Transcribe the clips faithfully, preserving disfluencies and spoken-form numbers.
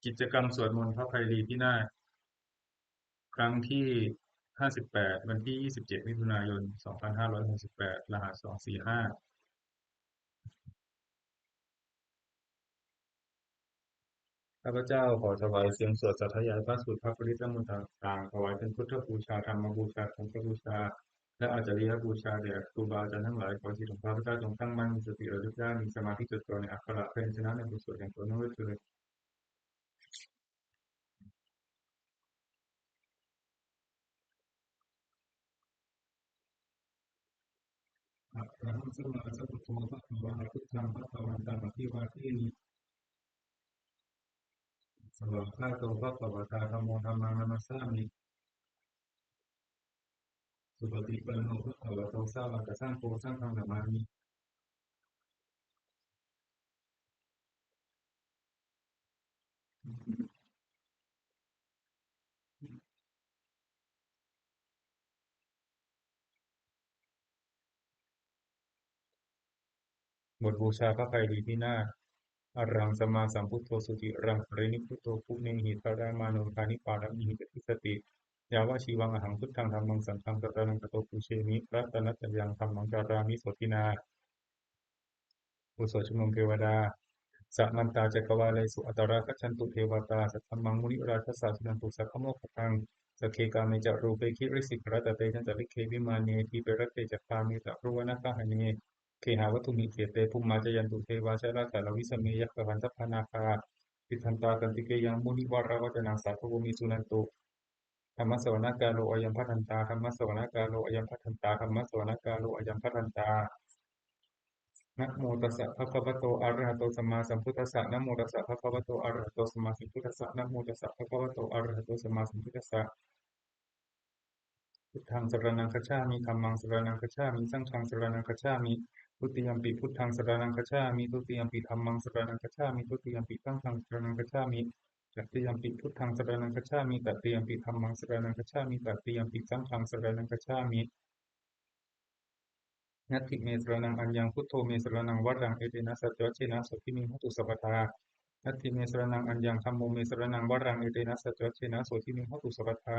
กิจกรรมสวดมนต์พระไพรีพินาศ ครั้งที่ ห้าสิบแปด วันที่ ยี่สิบเจ็ด มิถุนายน สองพันห้าร้อยหกสิบแปด รหัส สองสี่ห้า ข้าพเจ้าขอถวายเสียงสวดสาธยายพระสูตรพระปริตรมนต์ต่างๆ ถวายเป็นพุทธบูชา ธรรมบูชา สังฆบูชา และอาจาริยบูชาแด่ครูบาอาจารย์ทั้งหลาย ขอจิตของข้าพเจ้าจงตั้งมั่น มีสติระลึกได้ มีสมาธิจดจ่อในอักขระพยัญชนะในบทสวดอย่างต่อเนื่องด้วยเทอญ Arahaṃ sammāsambuddho bhagavā, buddhaṃ bhagavantaṃ abhivādemi. Svākkhāto bhagavatā dhammo, dhammaṃ namassāmi. Supaṭipanno bhagavato sāvakasaṅgho, saṅghaṃ namāmi. บทบูชาพระไพรีพินาศ Arahaṃ sammāsambuddho sudiraṃ parinibbuto, guṇehi dharamāno dāni pāramīhi ca dissati. Yāvajīvaṃ ahaṃ buddhaṃ dhammaṃ saṅghaṃ saraṇaṃ gato, pūjemi ratanattayaṃ dhammaṃ carāmi sotthinā. บทสวดชุมนุมเทวดา Samantā cakkavāḷesu atrāgacchantu devatā, saddhammaṃ munirājassa suṇantu saggamokkhadaṃ. Sagge kāme ca rūpe girisikharataṭe cantalikkhe vimāne, dīpe raṭṭhe ca gāme taruvanagahane gehavatthumhi khette, bhummā cāyantu devā jalathalavisame yakkhagandhabbanāgā, tiṭṭhantā santike yaṃ munivaravacanaṃ sādhavo me suṇantu. Dhammassavanakālo ayam bhadantā, dhammassavanakālo ayam bhadantā, dhammassavanakālo ayam bhadantā. Namo tassa bhagavato arahato sammāsambuddhassa. Namo tassa bhagavato arahato sammāsambuddhassa. Namo tassa bhagavato arahato sammāsambuddhassa. Buddhaṃ saraṇaṃ gacchāmi, dhammaṃ saraṇaṃ gacchāmi, saṅghaṃ saraṇaṃ gacchāmi. Dutiyampi buddhaṃ saraṇaṃ gacchāmi, dutiyampi dhammaṃ saraṇaṃ gacchāmi, dutiyampi saṅghaṃ saraṇaṃ gacchāmi. Tatiyampi buddhaṃ saraṇaṃ gacchāmi, tatiyampi dhammaṃ saraṇaṃ gacchāmi, tatiyampi saṅghaṃ saraṇaṃ gacchāmi. Natthi me saraṇaṃ aññaṃ, buddho me saraṇaṃ varaṃ, etena saccavajjena sotthi me hotu sabbadā. Natthi me saraṇaṃ aññaṃ, dhammo me saraṇaṃ varaṃ, etena saccavajjena sotthi me hotu sabbadā.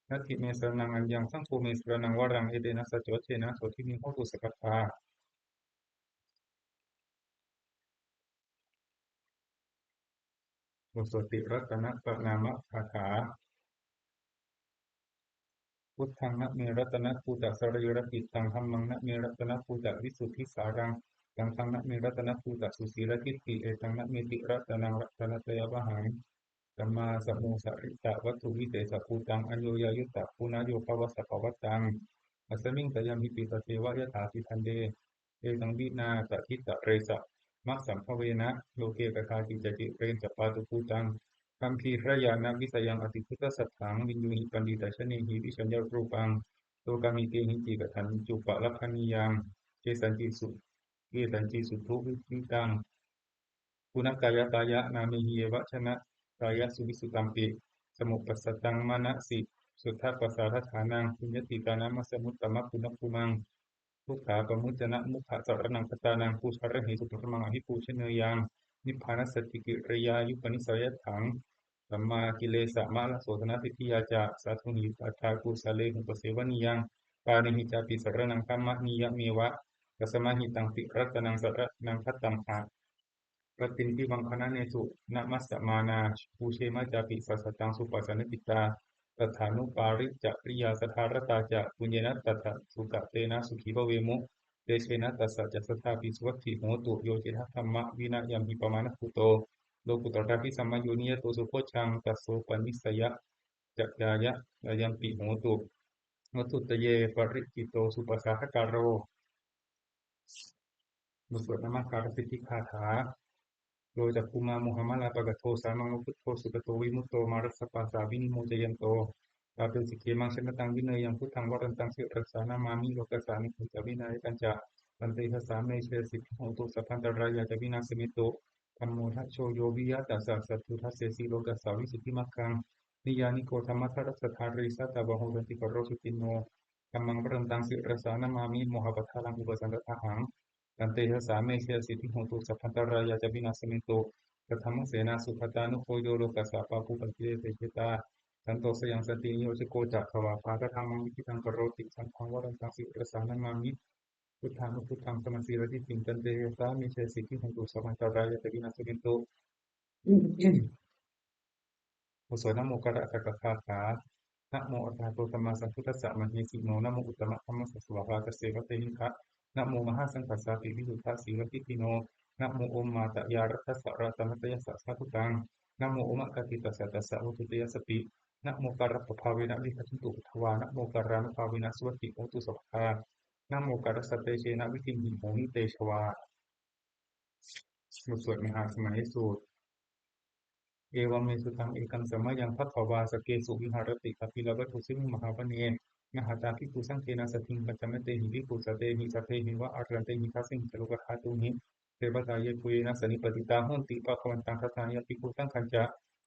Natthi me saraṇaṃ aññaṃ, saṅgho me saraṇaṃ varaṃ, etena saccavajjena sotthi me hotu sabbadā. บทสวดติรัตนปณามคาถา Buddhaṃ name ratanabhūtasarirapicchaṃ, dhammaṃ name ratanabhūtavisuddhisāraṃ, saṅghaṃ name ratanabhūtasusīladiṭṭhiṃ, etaṃ name tiratanaṃ ratanatayabhaṃ. Sammā samosaritthavatthuvīsesabhūtaṃ, aññoññayuttapuññayogavasapavataṃ, asmiṃ sāyamhi paṭisevā yathābhiṭhante. Etaṃ vīnā sacchikaṃ satthammasambhavena, loke kadāci ca ciraṃ sappātubhūtaṃ, gambhīrañāṇavisayaṃ atibhuddhasatthaṃ, viññūhi paṇḍitajanehi vijjāya rūpaṃ, lokāmitehi cirañcupalabbhanīyaṃ, kesañci su- kesañci suduṭṭhitaṃ. Guṇakaññatāya nāmehi, ye vacanāya suvisuddhāpi, samuppasattaṃ manasi suddhapasārādhānaṃ, puññadītānamantamuttamaguṇāguṇaṃ. Dukkhapamuccanamukhasaraṇaṃ gatānaṃ, pūjārahesuparamāhi pūjanīyaṃ, nibbānasacchikiriyāyupanissayatthaṃ, sammākilesamārasohanadiṭṭhiyā ca, sādhūhi tathākusalēnupasevanīyaṃ, pāṇihi cāpi saraṇaṃ gamanīyameva. Tasmā hi taṃ tiratanaṃ saraṇaṃ gatamha, rattindivaṃ bhaṇānesu namassamānā, pūjema cāpi sataṃ suppasannācittā, saddhānupāricariyā sadā ratā ca, puññena tassa sukatena sukhī bhavemu, tejena tassa ca sadā pi suvatthi hotu. Yo cittaṃ dhammavinayaṃ hi pamāṇabhūto, lokuttaradhikaraṇasamāyo niyato sopajjaṃ, tasopanissayañāya ayampi hotu, vatthuttaye paritthito supasāhakāro. บทสวดนมการสิทธิคาถา Yo cakkhumā mohamalāpakaṭṭho, sāmaṃ va buddho sugato vimutto, mārassa pāsā vinimocayanto, pāpesi khemaṃ janataṃ vineyyaṃ, buddhaṃ varantaṃ sirasā namāmi, lokassa ānandaṃ ca vināyakañca. Tantejasā me jayasiddhi hotu, sabbantarāyā ca vināsamentu. Dhammo dhajo yo viya tassa, satthu dassesi lokassa visuddhimaggaṃ. Niyyāniko dhammadharassa dhārī, sātāvaho santīkaro suciṇṇo, dhammaṃ varantaṃ sirasā namāmi, mohappadālaṃ upasantadāhaṃ. Tantejasā me jayasiddhi hotu, sabbantarāyā ca vināsamentu. Saddhammasenā sugatānugo yo lokassa pāpūpakilesajetā, santo sayaṃ santiniyojako ca dvāpāradhammam viditaṃ karoti. Santaṃ varantaṃ sirasā namāmi buddhānubuddhaṃ samasīladiṭṭhiṃ. Tantejasā me jayasiddhi hotu sabbantarāyā ca vināsamentu. บทสวดนโมการะสักกะคาถา Namo arahato sammāsambuddhassa mahesino. Namo uttamadhammassa svākkhātasseva tenidha. Namo mahāsaṅghassāpi visuddhasīladiṭṭhino. Namo omātyāraddhassa ratanattayassa sādhukaṃ. Namo omakātītassa tassa vatthuttayassapi. Namokārappabhāvena vigacchantu uddhavā. Namokārānubhāvena suvatthi hotu sabbadā. Namokārassa tejena vidhimhi homi tejavā. บทสวดมหาสมัยสูตร Evaṃ me sutaṃ. Ekaṃ samayaṃ bhagavā sakkesu viharati kapilavatthusmiṃ mahāvane mahatā bhikkhusaṅghena saddhiṃ pañcamattehi bhikkhusatehi sabbeheva arahantehi dasahi ca lokadhātūhi devatā yebhuyyena sannipatitā honti bhagavantaṃ dassanāya bhikkhusaṅghañca.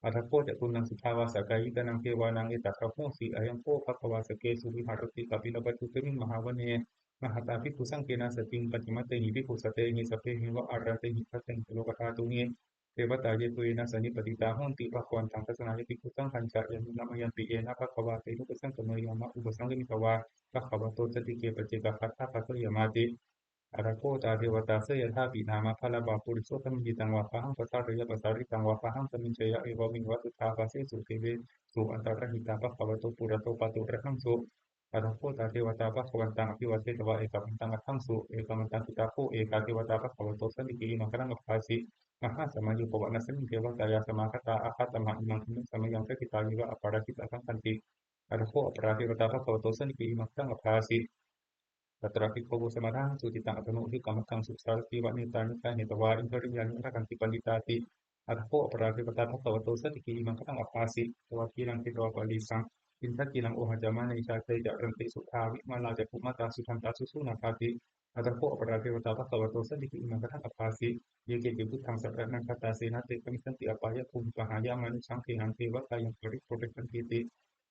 Atha kho catunnaṃ suddhāvāsakāyikānaṃ devānaṃ etadahosi: Ayaṃ kho bhagavā sakkesu viharati kapilavatthusmiṃ mahāvane mahatā bhikkhusaṅghena saddhiṃ pañcamattehi bhikkhusatehi sabbeheva arahantehi dasahi ca lokadhātūhi devatā yebhuyyena sannipatitā honti bhagavantaṃ dassanāya bhikkhusaṅghañca. Yannūna mayampi yena bhagavā tenupasaṅkameyyāma, upasaṅkamitvā bhagavato santike paccekagāthā bhāseyyāmāti. Atha kho tā devatā seyyathāpi nāma balavā puriso sammiñjitaṃ vā bāhaṃ pasāreyya, pasāritaṃ vā bāhaṃ sammiñjeyya, evameva suddhāvāsesu devesu antarahitā bhagavato purato pāturahaṃsu. Atha kho tā devatā bhagavantaṃ abhivādetvā ekamantaṃ aṭṭhaṃsu. Ekamantaṃ ṭhitā kho ekā devatā bhagavato santike imaṃ gāthaṃ abhāsi: Mahāsamayo pavanasmiṃ devakāyā samāgatā, āgatamha imaṃ dhammasamayaṃ dakkhitāyeva aparājitasaṅghanti. Atha kho aparā devatā bhagavato santike imaṃ gāthaṃ abhāsi: Tatra bhikkhavo samādahaṃsu cittaṃ attano ujukamakaṃsu, sārathīva nettāni gahetvā indriyāni rakkhanti paṇḍitāti. Atha kho aparā devatā bhagavato santike imaṃ gāthaṃ abhāsi: Katavā khīlaṃ khetvā parissaṃ, indakhīlaṃ ohacca manejā, te caranti suddhā vimalā cakkhumatā sudantā susunāgāti. Atha kho aparā devatā bhagavato santike imaṃ gāthaṃ abhāsi: Ye keci buddhaṃ saraṇaṃ gatāse, na te gamissanti apāyabhūmiṃ, pahāya mānusaṃ dehaṃ devakāyaṃ paripūressantīti.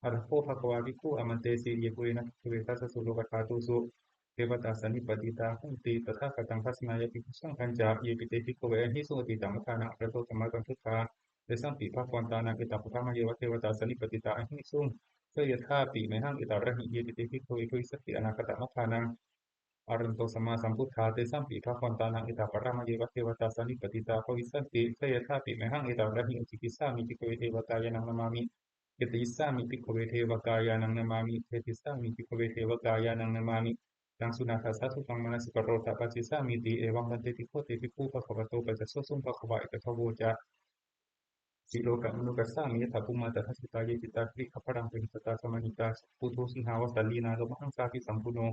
Atha kho bhagavā bhikkhū āmantesi: Yebhuyyena bhikkhave dasasu lokadhātūsu devatā sannipatitā honti tathāgataṃ dassanāya bhikkhusaṅghañca. Yepi te bhikkhave ahesuṃ atītamaddhānaṃ arahanto sammāsambuddhā, tesampi bhagavantānaṃ etaparamāyeva devatā sannipatitā ahesuṃ, seyyathāpi mayhaṃ etarahi. Yepi te bhikkhave bhavissanti anāgatamaddhānaṃ arahanto sammāsambuddhā, tesampi bhagavantānaṃ etaparamāyeva devatā sannipatitā bhavissanti, seyyathāpi mayhaṃ etarahi. Ācikkhissāmi bhikkhave devakāyānaṃ nāmāni. Kittayissāmi bhikkhave devakāyānaṃ nāmāni. Desissāmi bhikkhave devakāyānaṃ nāmāni. Taṃ suṇātha sādhukaṃ manasikarotha bhāsissāmīti. Evaṃ bhanteti kho te bhikkhū bhagavato paccassosuṃ. Bhagavā etadavoca: Silokamanukassāmi, yattha bhummā tadassitā; ye sitā girigabbharaṃ, pahitattā samāhitā. Puthū sīhāva sallīnā, lomahaṃsābhisambhuno;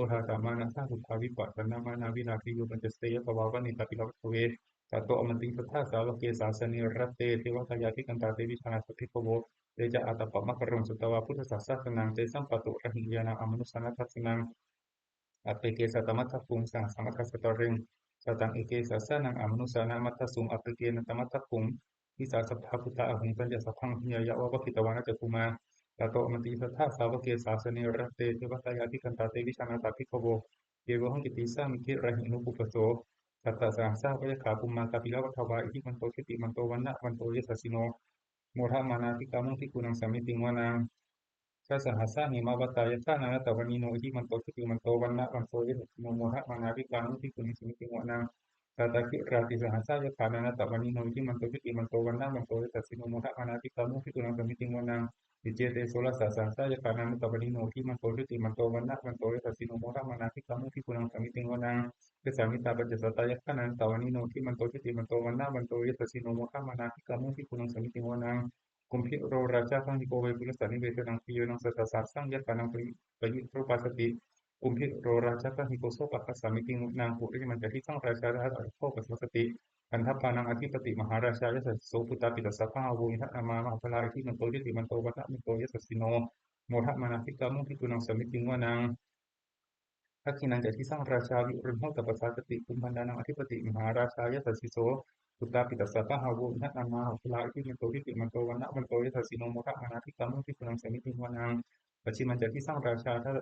odātamanasā suddhā, vippasannamanāvilā. Bhiyyo pañcasate ñatvā, vane kāpilavatthave; tato āmantayi satthā, sāvake sāsane rate. Devakāyā abhikkantā, te vijānātha bhikkhavo. Te ca ātappamakaruṃ, sutvā buddhassa sāsanaṃ; tesampāturahu ñāṇaṃ, amanussāna dassanaṃ. Appeke satamaddakkhuṃ, sahassam atha sattariṃ; sataṃ eke sahassānaṃ, amanussānamaddasuṃ. Appeke nānātamaddakkhum, disā sabbā phuṭā ahuṃ; tañca sabbaṃ abhiññāya, vavakkhitvāna cakkhumā. Tato āmantayi satthā, sāvake sāsane rate. Devakāyā abhikkantā, te vijānātha bhikkhavo. Ye vohaṃ kittayissāmi, girāhi anupubbaso. Sattasahassā va yakkhā, bhummā kāpilavatthavā; iddhimanto jutimanto, vaṇṇavanto yasassino; modamānā abhikkāmuṃ, bhikkhūnaṃ samitiṃ vanaṃ. Chasahassā hemavatā, yakkhā nānattavaṇṇino; iddhimanto jutimanto, vaṇṇavanto yasassino; modamānā abhikkāmuṃ, bhikkhūnaṃ samitiṃ vanaṃ. Sātāgirā tisahassā, yakkhā nānattavaṇṇino; iddhimanto jutimanto, vaṇṇavanto yasassino; modamānā abhikkāmuṃ, bhikkhūnaṃ samitiṃ vanaṃ. Iccete soḷasasahassā, yakkhā nānattavaṇṇino; iddhimanto jutimanto, vaṇṇavanto yasassino; modamānā abhikkāmuṃ, bhikkhūnaṃ samitiṃ vanaṃ. Vessāmittā pañcasatā, yakkhā nānattavaṇṇino; iddhimanto jutimanto, vaṇṇavanto yasassino; modamānā abhikkāmuṃ, bhikkhūnaṃ samitiṃ vanaṃ. Kumbhīro rājagahiko, vepullassa nivesanaṃ; bhiyyo naṃ satasahassaṃ, yakkhānaṃ payirupāsati; kumbhīro rājagahiko, sopāga samitiṃ vanaṃ. Purimañca disaṃ rājā, dhataraṭṭho pasāsati; gandhabbānaṃ ādhipati, mahārājā yasassi so. Puttāpi tassa bahavo, indanāmā mahabbalā; iddhimanto jutimanto, vaṇṇavanto yasassino; modamānā abhikkāmuṃ, bhikkhūnaṃ samitiṃ vanaṃ. Dakkhiṇañca disaṃ rājā, virūḷho tappasāsati; kumbhaṇḍānaṃ ādhipati, mahārājā yasassi so. Puttāpi tassa bahavo, indanāmā mahabbalā; iddhimanto jutimanto, vaṇṇavanto yasassino; modamānā abhikkāmuṃ, bhikkhūnaṃ samitiṃ vanaṃ. Pacchimañca disaṃ rājā,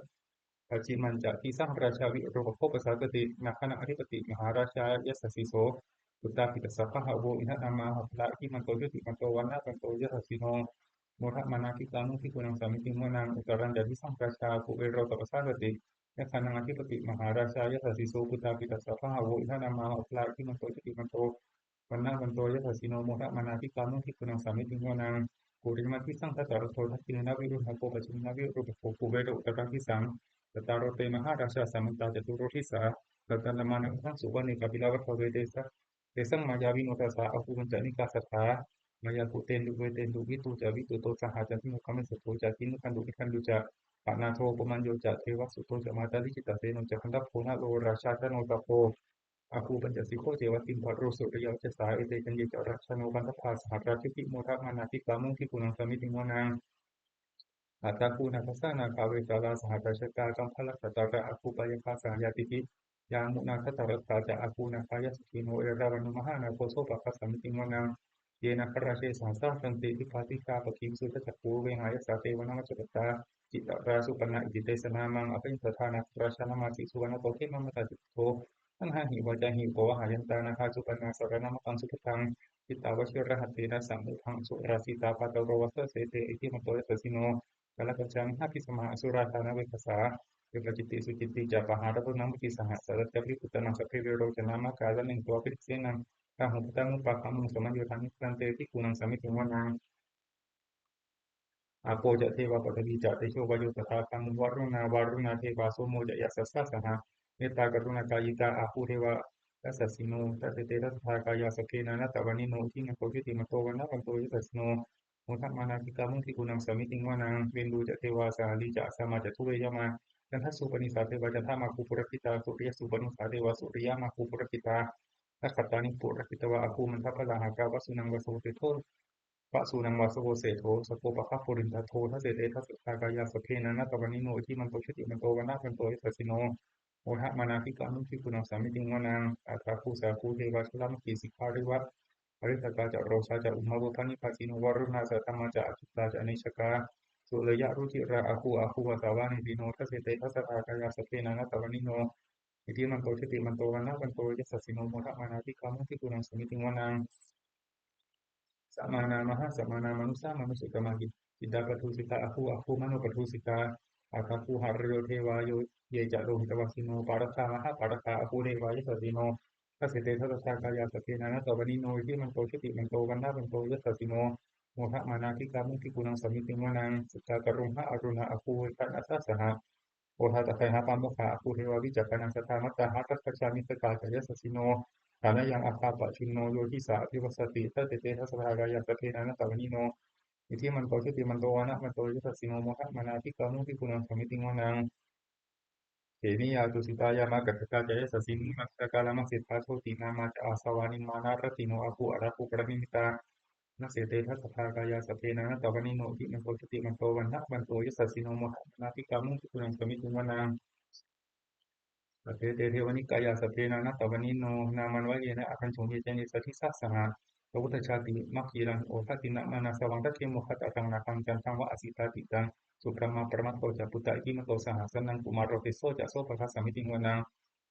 pacchimañca disaṃ rājā, virūpakkho pasāsati; nāgānaṃ ādhipati, mahārājā yasassi so. puttāpi tassa bahavo indanāmā mahabbalā iddhimanto jutimanto vaṇṇavanto yasassino modamānā abhikkāmuṃ bhikkhūnaṃ samitiṃ vanaṃ. Uttarañca disaṃ rājā kuvero tappasāsati, yakkhānaṃ ādhipati mahārājā yasassi so. Puttāpi tassa bahavo indanāmā mahabbalā iddhimanto jutimanto vaṇṇavanto yasassino modamānā abhikkāmuṃ bhikkhūnaṃ samitiṃ vanaṃ. Purimaṃ disaṃ dhataraṭṭho dakkhiṇena virūḷhako pacchimena virūpakkho kuvero uttaraṃ disaṃ. Cattāro te mahārājā samantā caturo disā daddallamānā aṭṭhaṃsu vane kāpilavatthave. Tesaṃ māyāvino dāsā āgū vañcanikā saṭhā, māyā kuṭeṇḍu veṭeṇḍu viṭū ca viṭuṭo saha candano kāmaseṭṭho ca kinnughaṇḍu nighaṇḍu ca, panādo opamañño ca devasūto ca mātali cittaseno ca gandhabbo naḷo rājā janosabho, āgū pañcasikho ceva timbarū suriyavacchasā. Ete caññe ca rājāno gandhabbā saha rājubhi modamānā abhikkāmuṃ bhikkhūnaṃ samitiṃ vanaṃ. Athāgū nāgā sānāgā vesālā saha tacchakā kambalassatarā, āgū pāyāgā saha ñātibhi yāmunā dhataraṭṭhā ca, āgū nāgā yasassino erāvaṇo mahānāgo sopāga samitiṃ vanaṃ. Ye nāgarāje sahasā santī dibbā dijā pakkhi visuddhacakkhū vehāyasā te vanamajjhapattā citrā supaṇṇā iti tesa nāmaṃ. Abhayantadā nāgarājānamāsi suvaṇṇato khemamakāsi buddho, saṇhāhi vācāhi upavhayantā nāgā supaṇṇā saraṇamakaṃsu buddhaṃ. Jitā vajirahatthena samuddaṃ asurā sitā bhātaro vāsavassete iddhimanto yasassino. Kālakañjā mahābhismā asurā dānaveghasā, vepacitti sucitti ca pahārādo namucī saha. Satañca baliputtānaṃ sabbe verocanāmakā, sannayhitvā balisenaṃ rāhubhaddamupāgamuṃ, samayodāni bhaddante bhikkhūnaṃ samitiṃ vanaṃ. Āpo ca devā paṭhavī ca tejo vāyo tadāgamuṃ, varuṇā vāruṇā devā somo ca yasasā saha, mettākaruṇākāyikā āgū devā yasassino. Dasete dasadhā kāyā sabbe nānattavaṇṇino, iddhimanto jutimanto vaṇṇavanto yasassino, modamānā abhikkāmuṃ bhikkhūnaṃ samitiṃ vanaṃ. Veṇḍū ca devā sahalī ca asamā ca duve yamā, candassūpanisā devā candamāgū purakkhitā, suriyassūpanisā devā suriyamāgū purakkhitā, nakkhattāni purakkhitvā āgū mandavalāhakā, vasūnaṃ vāsavo seṭṭho vasūnaṃ vāsavo seṭṭho sakkopāga purindado. Dasete dasadhā kāyā sabbe nānattavaṇṇino, iddhimanto jutimanto vaṇṇavanto yasassino, modamānā abhikkāmuṃ bhikkhūnaṃ samitiṃ vanaṃ. Athāgū sahabhū devā jalamaggisikhāriva, ariṭṭhakā ca rojā ca ummāpupphanibhāsino, varuṇā sahadhammā ca accutā ca anejakā, sūleyyarucirā āgū āgū vāsavanesino. Dasete dasadhā kāyā sabbe nānattavaṇṇino, iddhimanto jutimanto vaṇṇavanto yasassino, modamānā abhikkāmuṃ bhikkhūnaṃ samitiṃ vanaṃ. Samānā mahāsamānā mānusā mānusuttamā, cittapadūsikā āgū āgū manopadūsikā, athāgū harayo devā yo ye ca lohitavāsino, pāragā mahāpāragā āgū devā yasassino. Dasete dasadhā kāyā sabbe nānattavaṇṇino, iddhimanto jutimanto vaṇṇavanto yasassino, modamānā abhikkāmuṃ bhikkhūnaṃ samitiṃ vanaṃ. Sakkā karumhā aruṇā āgū veghanasā saha, odātagayhā pāmokkhā āgū devā vicakkhaṇā, sadāmattā hāragajā missakā ca yasassino, thanayaṃ āgā pajjunno yo disā abhivassati. Dasete dasadhā kāyā sabbe nānattavaṇṇino, iddhimanto jutimanto vaṇṇavanto yasassino, modamānā abhikkāmuṃ bhikkhūnaṃ samitiṃ vanaṃ. Khemiyā tusitā yāmā kaṭṭhakā ca yasassino, laddhā kalaṃ asiṭṭhā jotināmā ca āsavā, nimmānaratino āgū ārāgū paranimmitā. Dasete dasadhā kāyā sabbe nānattavaṇṇino, iddhimanto jutimanto vaṇṇavanto yasassino, modamānā abhikkāmuṃ bhikkhūnaṃ samitiṃ vanaṃ. Saṭṭhete devanikāyā sabbe nānattavaṇṇino, nāmanvayena āgañchuṃ ye caññe sadisā saha, savutthitāti macchilaṃ oghatiṇṇamanāsavaṃ, dakkhemoghataraṃ nāgaṃ candaṃva asitātitaṃ, subrahmā paramatto ca puttā iddhimato saha, sanaṅkumāro tisso ca sopāga samitiṃ vanaṃ.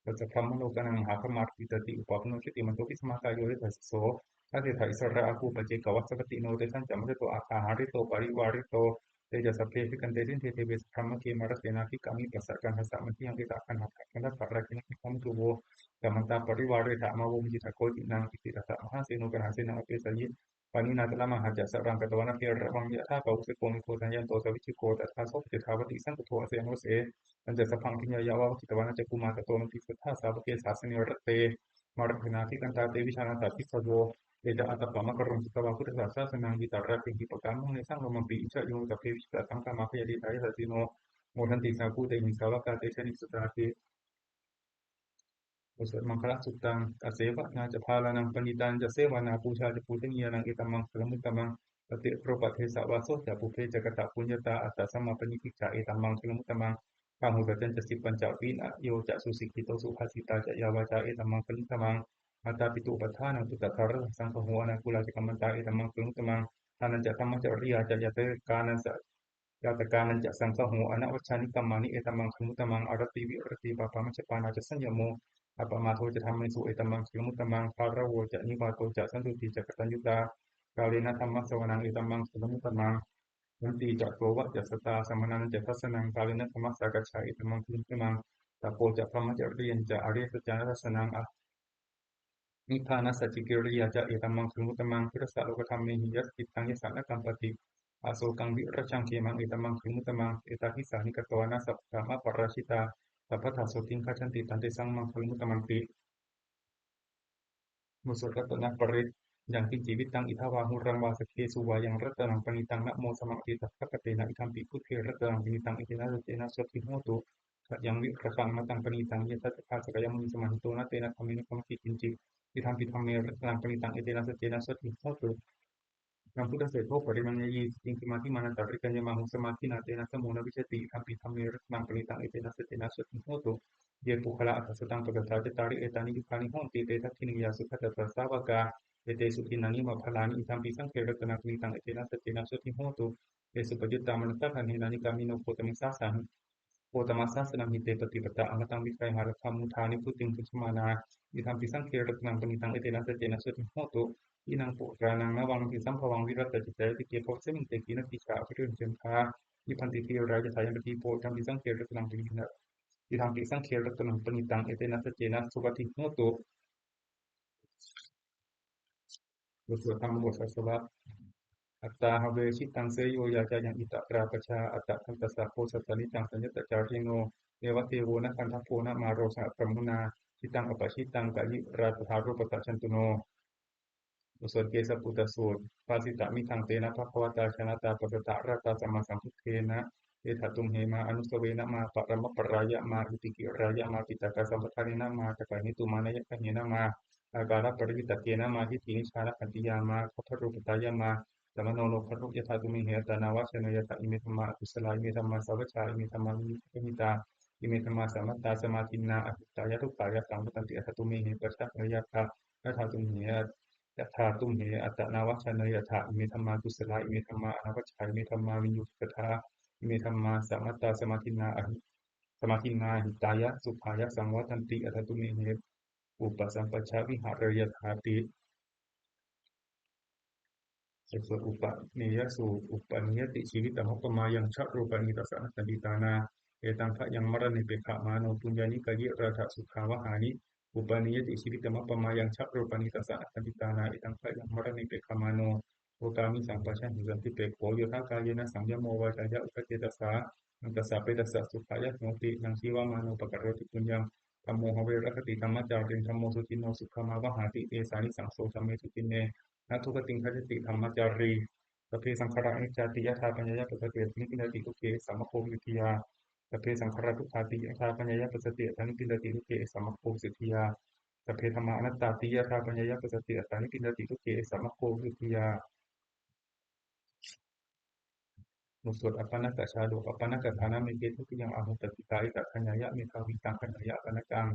Tassa brahmalokānaṃ mahābrahmābhitiṭṭhati, upapanno jutimanto bhismākāyo yasassi so. Dasettha issarā āgū paccekavasavattino, tesañca majjhato āgā hārito parivārito. Te ca sabbe abhikkante sinde deve sabrahmake, mārasenā abhikkāmi, passa kaṇhassa mandiyaṃ. Etha gaṇhatha bandhatha rāgena bandhamatthu vo, samantā parivāretha mā vo muñcittha koci naṃ. Icchitassa mahāseno kaṇhasenaṃ apesayi, pāṇinā talamāhacca saraṃ katvāna bheravaṃ. Yathā pāvussako megho thanayanto savijjuko, tadā so paccudāvatti saṅkuddho asayaṃvase. Tañca sabbaṃ abhiññāya vavakkhitvāna cakkhumā, tato āmantayi satthā sāvake sāsane rate. Mārasenā abhikkantā te vijānātha bhikkhavo. Te ca ātappamakaruṃ sutvā buddhassa sāsanaṃ, vītarāgehi pakkāmuṃ nesaṃ lomampi iñjayuṃ. Sabbe vijitasaṅgāmā bhayātītā yasassino, modanti saha bhūtehi sāvakā te janesutāti. บทสวดมังคลสุตตัง Asevanā ca bālānaṃ, paṇḍitānañca sevanā, pūjā ca pūjanīyānaṃ, etammaṅgalamuttamaṃ. Patirūpadesavāso ca, pubbe ca katapuññatā, attasammāpaṇidhi ca, etammaṅgalamuttamaṃ. Bāhusaccañca sippañca, vinayo ca susikkhito, subhāsitā ca yā vācā, etammaṅgalamuttamaṃ. Mātāpituupaṭṭhānaṃ, puttadārassa saṅgaho, anākulā ca kammantā, etammaṅgalamuttamaṃ. Dānañca dhammacariyā ca, ñātakānañca ñātakānañca saṅgaho, anavajjāni kammāni, etammaṅgalamuttamaṃ. Āratī viratī pāpā, majjapānā ca saññamo, Appamādo ca dhammesu, etaṃ maṅgalamuttamaṃ. Gāravo ca nivāto ca, santuṭṭhī ca kataññutā, kālena dhammassavanaṃ, etaṃ maṅgalamuttamaṃ. Khantī ca sovacassatā, samaṇānañca dassanaṃ, kālena dhammasākacchā, etaṃ maṅgalamuttamaṃ. Tapo ca brahmacariyañca, ariyasaccāna dassanaṃ, nibbānasacchikiriyā ca, etaṃ maṅgalamuttamaṃ. Phuṭṭhassa lokadhammehi, yassa cittaṃ yassa na kampati, asokaṃ virajaṃ khemaṃ, etaṃ maṅgalamuttamaṃ. Etādisāni katvāna, sabbatthamaparājitā, sabbattha sotthiṃ gacchanti, tantesaṃ maṅgalamuttamanti. บทสวดรัตนปริตร Yaṅkiñci vittaṃ idha vā huraṃ vā, saggesu vā yaṃ ratanaṃ paṇītaṃ, na no samaṃ atthi tathāgatena, idampi buddhe ratanaṃ paṇītaṃ, etena saccena sotthi hotu. Khayaṃ virāgaṃ amataṃ paṇītaṃ, yadajjhagā sakyamunī samāhito, na tena dhammena kamati kiñci, idampi dhamme ratanaṃ paṇītaṃ, etena saccena sotthi hotu. Yaṃ buddhaseṭṭho parivaṇṇayī, suciṃ samādhimānantarikaññamāhu, samādhinā tena samo na vijjati, idampi dhamme ratanaṃ paṇītaṃ, etena saccena sotthi hotu. Ye puggalā aṭṭha sataṃ pasatthā, cattāri etāni yugāni honti, te dakkhiṇeyyā sugatassa sāvakā, etesu dinnāni mahapphalāni, idampi saṅghe ratanaṃ paṇītaṃ, etena saccena sotthi hotu. Ye suppayuttā manasā daḷhena, nikkāmino gotamasāsanamhi, gotamasāsanamhi, te pattipattā amataṃ vigayha, labhāna mudhā nibbutiṃ bhuñjamānā, idampi saṅghe ratanaṃ paṇītaṃ, etena saccena sotthi hotu. Khīṇaṃ purāṇaṃ navaṃ natthi sambhavaṃ, virattacittāyatike bhavasmiṃ, te khīṇabījā aviruḷhichandā, nibbanti dhīrā yathāyampadīpo, idampi saṅghe ratanaṃ paṇītaṃ, idampi saṅghe ratanaṃ paṇītaṃ, etena saccena suvatthi hotu. บทสวดธรรมบทอาสวะ Atthā have jitaṃ seyyo, yā cāyaṃ ittharā pajā, attamantajā bojjhagā niccāsaññatacārino, neva devo na gandhabbo, na māro saha brahmunā, jitaṃ apajitaṃ kayirātadhāro, pasajjantu no. บทสวดเกสสะปุตตสูตร Bhāsitaṃ idha bhagavatā jānatā, passatā arahatā sammāsambuddhena, etha tumhe mā anussavena, mā paramaparāya, mā vītikirāya, mā piṭakasampathānena, mā dakkhahetu mā nayagāhena, mā ākāraparivitakkena, mā diṭṭhinijjhānakkhantiyā, mā gabbarūpatāya, mā samāno no gabbharo. Yathā tumhe attānāvajjānāyatha, ime dhammā akusalā, ime dhammā sāvajjā, ime dhammā viññuppavhitā, ime dhammā samattā samādinnā, ahitāya dukkhāya saṃvattanti. Atha tumhe paccavekkayātha, yathā tumhe yathā tumhe attānāvajjānāyatha, ime dhammā kusalā, ime dhammā anavajjā, ime dhammā viññuppavhitā, ime dhammā samattā samādinnā, ahi samādinnā hitāya sukhāya saṃvattanti. Atha tumhe upasampajja vihāreyyāthāti. บทสวดอุปเนยสูตร Upanīyati jīvitamappamāyaṃ, jarūpanītassa na sandiṭṭhānā, etaṃ bhayaṃ maraṇe pekkhamāno, puññāni kayirātha sukhāvahāni. Upanīyati jīvitamappamāyaṃ, jarūpanītassa na sandiṭṭhānā, etaṃ bhayaṃ maraṇe pekkhamāno, okāmisampajjena santipekkho, yodha kāyena saṃyamo, vācāya uda cetasā, manthassa petassa sukhāya hoti, naṃ jīvamāno pakaroti puññaṃ, dhammo have rakkhati dhammacāriṃ, dhammo suciṇṇo sukhamāvahāti, esānisaṃso dhamme suciṇṇe, na dugatiṃ gacchati dhammacārī. Sabbe saṅkhārā aniccāti, yadā paññāya passaddhi, atthi nibbindati dukkhe, esa maggo visuddhiyā. Sabbe saṅkhārā dukkhāti, yadā paññāya passaddhi, atthi nibbindati dukkhe, esa maggo visuddhiyā. Sabbe dhammā anattāti, yadā paññāya passaddhi, atthi nibbindati dukkhe, esa maggo visuddhiyā. บทสวดอัปปณะกชาดก Appannakkhaddhānameke dutiyaṃ āhu, tassitā ekadā ñāya, medhā vittaṃ gaṇheyya appannakkhaṃ.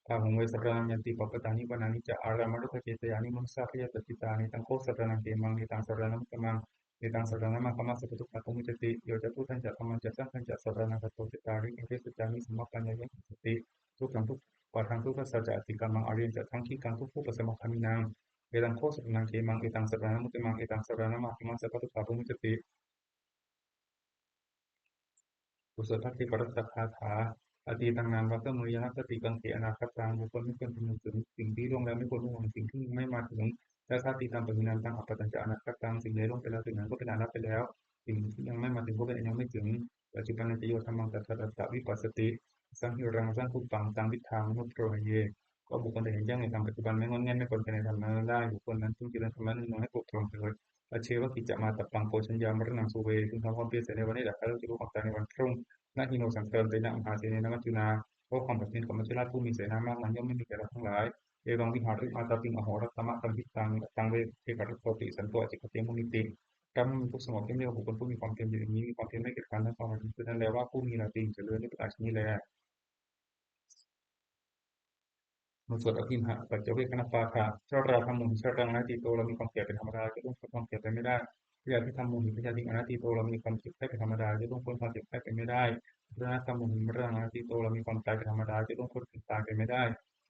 Bāhuṃ ve saraṇaṃ yanti, pabbatāni vanāni ca, ārāmarukkhacetyāni, manussā bhayapajjitāni, taṃ kho saraṇaṃ khemaṃ, etaṃ saraṇamuttamaṃ, etaṃ saraṇaṃ maṅgamaṃ, sabbadukkhapamuccaye. Yo cātu dhammaṃ ca saṅghañca saraṇaṃ gato, cattāri purisaccāni, sammappaññāya dassati, dukkhaṃ dukkhappatthaṃ, dukkhassa ca atikkamaṃ, ariyañca sāṅghikan dukkhūpasamagāminaṃ, etaṃ kho saraṇaṃ khemaṃ, etaṃ saraṇamuttamaṃ, etaṃ saraṇaṃ maṅgamaṃ, sabbadukkhapamuccaye. บทสวดภัทเทกรัตตคาถา Atītaṃ nānvāgameyya, nāsati kaṅkhe anāgataṃ. บุคคลไม่ควรคำนึงถึงสิ่งที่ล่วงแล้ว ไม่ควรห่วงสิ่งที่ยังไม่มาถึง Yadatītampahīnantaṃ, appattañca anāgataṃ. สิ่งใดล่วงไปแล้ว สิ่งนั้นก็เป็นอันละไปแล้ว สิ่งที่ยังไม่มาถึงก็เป็นอันยังไม่ถึง Paccuppannañca yo dhammaṃ, tattha tattha vipassati, asaṃhiraṃ asaṅkuppaṃ, taṃ viddhā manubrūhaye. ก็บุคคลใดเห็นแจ้งในธรรมปัจจุบัน ไม่ง่อนแง่น ไม่คลอนแคลนในธรรมนั้นได้ บุคคลนั้นจงเจริญธรรมะน้อยๆ ให้ปกครองเถิด Ajjeva kiccamātappaṃ, ko jaññā maraṇaṃ suve. พึงทำความเพียรเสียในวันนี้แหละ ใครเล่าจะรู้ความตายในวันพรุ่ง Na hi no saṅgarantena, mahāsenena maccunā. เพราะความผัดเพี้ยนของมัจจุราชผู้มีเสนามากมาย ย่อมไม่มีแก่เราทั้งหลาย Evaṃvihārimātāpiṃ, ahorattamatanditaṃ, taṃ ve bhaddekarattoti, santo ācikkhate munīti. ครั้นไม่มีผู้สงบย่อมเรียกว่าบุคคลผู้มีความเพียรอยู่อย่างนี้ มีความเพียรไม่เกียจคร้านทั้งสอง ผู้นั้นแลว่าผู้มีราตรีเจริญ นี้ประกาศฉะนี้แล บทสวดอภิณหปัจจเวกขณปาฐะ Jarādhammomhi jaraṃ anatīto. เรามีความแก่เป็นธรรมดา จะล่วงพ้นความแก่ไปไม่ได้ Byādhidhammomhi byādhiṃ anatīto. เรามีความเจ็บไข้เป็นธรรมดา จะล่วงพ้นความเจ็บไข้ไปไม่ได้ Maraṇadhammomhi maraṇaṃ anatīto. เรามีความตายเป็นธรรมดา จะล่วงพ้นความตายไปไม่ได้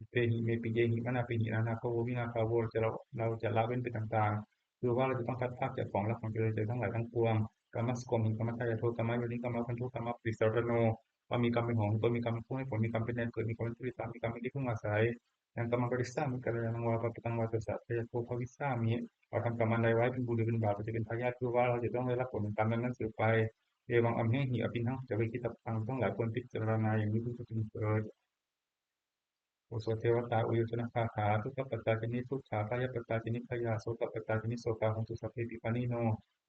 Imehi me piyehi manāpehi anābhāvo vinābhāvo. เราจะละ เราจะละเว้นไปต่างๆ คือว่าเราจะต้องพลัดพรากจากของรักของเจริญใจทั้งหลายทั้งปวง Kammassakomhi kammadāyādo kammayoni kammabandhu kammapaṭisaraṇo. เรามีกรรมเป็นของของตน มีกรรมเป็นผู้ให้ผล มีกรรมเป็นแดนเกิด มีกรรมเป็นที่ปฏิสถาน มีกรรมเป็นที่พึ่งอาศัย Yaṃ kammaṃ karissāmi kalyāṇaṃ vā pāpakaṃ vā tassa kayatto bhavissāmi. เราทำกรรมอันใดไว้เป็นบุญหรือเป็นบาป เราจะเป็นทายาท คือว่าเราจะต้องได้รับผลของกรรมนั้นๆสืบไป Evaṃ amhehi abhiṇhaṃ paccavekkhitabbā. ทั้งหลายควรพิจารณาอย่างนี้ทุกๆคนเถิด โอสถเทวตา อุยโยชนคาถา Dukkhappattā ca niddukkhā, bhayappattā ca nibbhayā, sokappattā ca nissokā, hontu sabbepi pāṇino.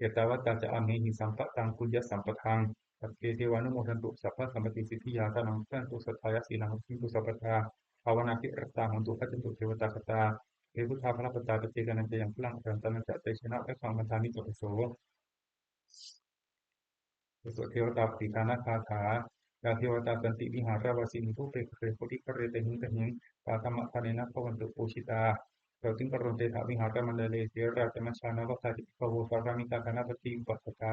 Ettāvatā ca amhehi sambhataṃ puññasampadaṃ, sabbe devānumodantu sabbasampattisiddhiyā. Dānaṃ dadantu saddhāya, sīlaṃ rakkhantu sabbadā, bhāvanābhiratā hontu, gacchantu devatāgatā. Te buddhā balappattā paccekānañca yaṃ balaṃ, arahantānañca tejena, rakkhaṃ bandhāmi sabbaso. บทสวดเทวตาปฏิทานคาถา Yā devatā santi vihāravāsinī, thūpe ghare bodhighare tahiṃ tahiṃ, tā dhammadānena bhavantu pūjitā, sotthiṃ karontedha vihāramaṇḍale. Therā ca majjhā navakā ca bhikkhavo, sārāmikā dānapatī upāsakā,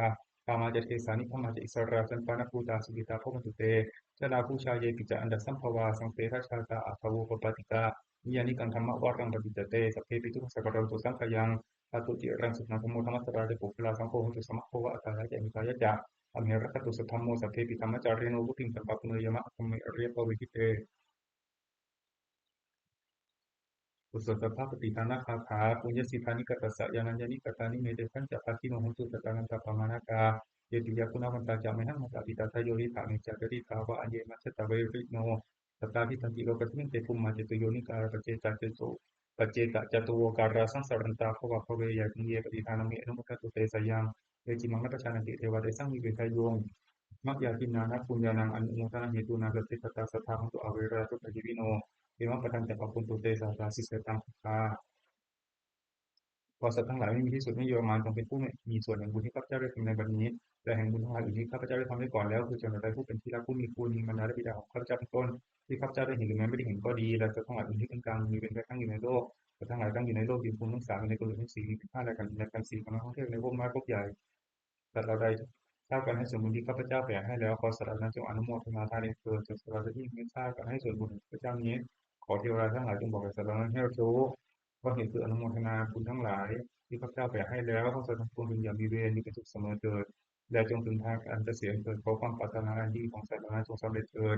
gāmā ca desā nigamā ca issarā, sappāṇabhūtā sukhitā bhavantu te. Jalābujā yepi ca aṇḍasambhavā, saṃsedajātā athavopapātikā, niyyānikaṃ dhammavaraṃ paṭicca te, sabbepi dukkhassa karontu saṅkhayaṃ. Ṭhātu ciraṃ sukhaṃ dhammo, dhammaddharā ca puggalā, saṅgho hotu samaggo va, atthāya ca hitāya ca. Amhe rakkhatu saddhammo, sabbepi dhammacārino, vuḍḍhiṃ sampāpuṇeyyāma, dhamme ariyappavedite. บทสวดสัพพปฏิทานคาถา Puññassidāni katassa, yānāni katāni me, tesañca bhāgino hontu, sadā nantapamanakā. Ye piyā guṇavantā ca, mayhaṃ matā jitādayo, diṭṭhā me ca jātidhā va, aññe majjhattā vairino, sattā tiṭṭhanti lokasmiṃ, te bhummā catuyonikā, paccekacatu- paccekacatuvokārā, saṃsarantā bhavābhave. Yānīdha ye pattidānaṃ, me anumodantu te sayaṃ. Ye cimmaṃ na pajānanti, devā tesaṃ vivekanāyo. Mayā dinnānaṃ puññānaṃ, anumodanahetuna, saddhiṃ katvāna, sadā hontu averā, dukkhamāpeyya nātho. Evaṃ paṭhañca bhavantu te, sadā sīse taṃ buddhā. ขอสัตว์ทั้งหลายไม่มีที่สุดไม่มีประมาณ จงเป็นผู้มีส่วนแห่งบุญที่ข้าพเจ้าได้ทำในบัดนี้ และแห่งบุญทั้งหลายอื่นที่ข้าพเจ้าได้ทำไว้ก่อนแล้ว คือชนเหล่าใดผู้เป็นที่รัก ผู้มีคุณ มีมารดาและบิดาของข้าพเจ้าเป็นต้น ที่ข้าพเจ้าได้เห็นหรือแม้ไม่ได้เห็นก็ดี และสัตว์ทั้งหลายอื่นที่เป็นกลาง มีเวรแก่ทั้งอยู่ในโลก สัตว์ทั้งหลายตั้งอยู่ในโลก ยืนคงทั้งสาม อยู่ในกลยุทธ์ทั้งสี่ มีผิดพลาดและกัน และกันสี่ กำลังท่องเที่ยวในภพน้อยภพใหญ่ สัตว์เหล่าใดเจ้ากันให้ส่วนบุญที่ข้าพเจ้าแผ่ให้แล้ว ขอสัตว์เหล่านั้นจงอนุโมทนาทานเองเถิด ส่วนสัตว์เหล่าใดที่ยังไม่ทราบกันให้ส่วนบุญของข้าพเจ้านี้ ขอเทวดาทั้งหลายจงบอกแก่สัตว์เหล่านั้นให้รู้ เพราะเหตุคืออนุโมทนาบุญทั้งหลายที่ข้าพเจ้าแผ่ให้แล้ว ขอสัตว์ทั้งปวงจงอย่ามีเวร มีแต่สุขเสมอเถิด และจงถึงทางอันเกษมเถิด ขอความปรารถนาอันดีของสัตว์เหล่านั้นจงสำเร็จเถิด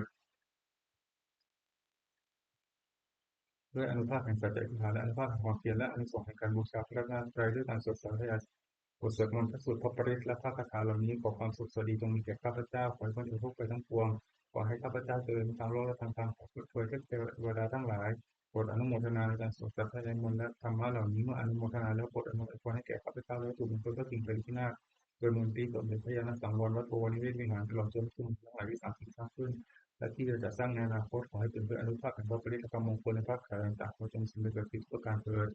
ด้วยอานุภาพแห่งสัจจะอธิษฐาน และอานุภาพแห่งความเพียร และอานิสงส์แห่งการบูชาพระรัตนตรัย ด้วยการสวดสาธยาย บทสวดมนต์ พระสูตร พระปริตร และพระคาถาเหล่านี้ ขอความสุขสวัสดีจงมีแก่ข้าพเจ้า ขอให้พ้นจากทุกข์ภัยทั้งปวง ขอให้ข้าพเจ้าเจริญทั้งโลกและทางธรรม ขอผู้ช่วยเทพเทวดาทั้งหลาย โปรดอนุโมทนาในการสวดสาธยายมนต์และธรรมะเหล่านี้ เมื่ออนุโมทนาแล้วโปรดอำนวยพรให้แก่ข้าพเจ้า และวัตถุมงคลพระกริ่งไพรพินาศ โดยมนต์ตี้สมเด็จพระญาณสังวร วัดโพวนิเวศวิหาร ตลอดจนวัตถุมงคลทั้งหลายที่สร้างขึ้น และที่จะจัดสร้างในอนาคต ขอให้เป็นด้วยอานุภาพแห่งพระปริตร และพระมงคล และพระคาถาต่างๆ ขอจงสำเร็จโดยทุกประการเถิด